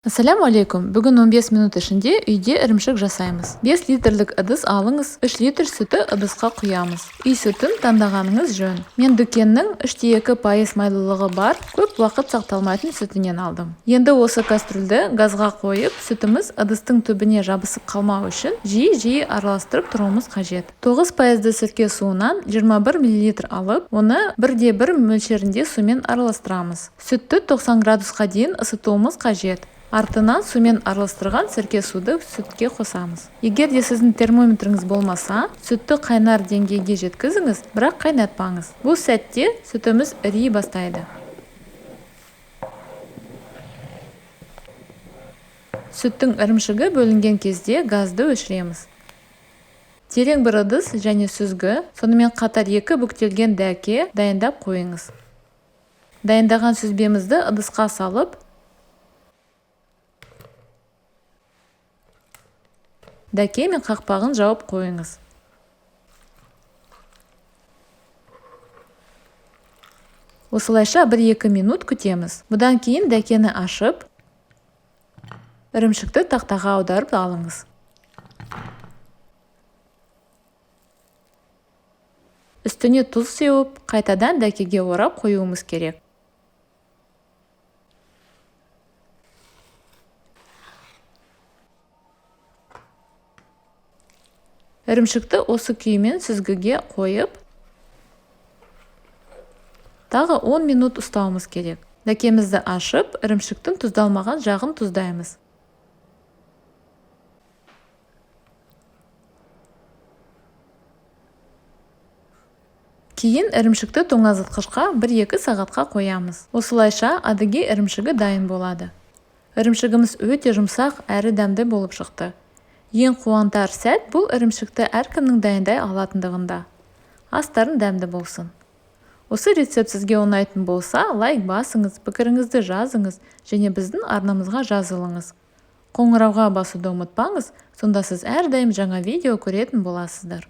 Ассаляму алейкум! Бүгін 15 минут ішінде үйде ірімшік жасаймыз. 5 литрлік ыдыс алыңыз, 3 литр сүтті ыдысқа құямыз. Үй сүтін таңдағаныңыз жөн. Мен дүкеннің 3,2% майлылығы бар, көп уақыт сақталмайтын сүтінен алдым. Енді осы кастрюльді газға қойып, сүтіміз ыдыстың түбіне жабысып қалмау үшін жиі-жиі араластырып тұруымыз қажет. 9% сірке суынан 21 мл алып, оны 1,1 мөлшерінде сумен араластырамыз. Сүтті 90 градусқа дейін ысытуымыз қажет. Артынан сумен араластырған сірке суды сүтке қосамыз. Егер де сіздің термометріңіз болмаса, сүтті қайнар деңгейге жеткізіңіз, бірақ қайнатпаңыз. Бұл сәтте сүтіміз іри бастайды. Сүттің ірімшігі бөлінген кезде газды өшіреміз. Терең бір ыдыс және сүзгі, сонымен қатар 2 бүктелген дәке дайындап қойыңыз. Дайындаған сүзбемізді ыдысқа салып, дәке мен қақпағын жауып қойыңыз. Осылайша 1-2 минут күтеміз. Бұдан кейін дәкені ашып, ірімшікті тақтаға аударып алыңыз. Үстіне тұз сеуіп, қайтадан дәкеге орап қоюымыз керек. Ірімшікті осы күймен сүзгіге қойып, тағы 10 минут ұстауымыз керек. Дәкемізді ашып, ірімшіктің тұздалмаған жағын тұздаймыз. Кейін ірімшікті тоңазытқышқа 1-2 сағатқа қоямыз. Осылайша адыгей ірімшігі дайын болады. Ірімшігіміз өте жұмсақ әрі дәмді болып шықты. Ең қуантар сәт бұл ірімшікті әркімнің дайындай алатындығында. Астарың дәмді болсын. Осы рецепт сізге ұнайтын болса, лайк басыңыз, пікіріңізді жазыңыз және біздің арнамызға жазылыңыз. Қоңырауға басуды ұмытпаңыз, сонда сіз әрдайым жаңа видео көретін боласыздар.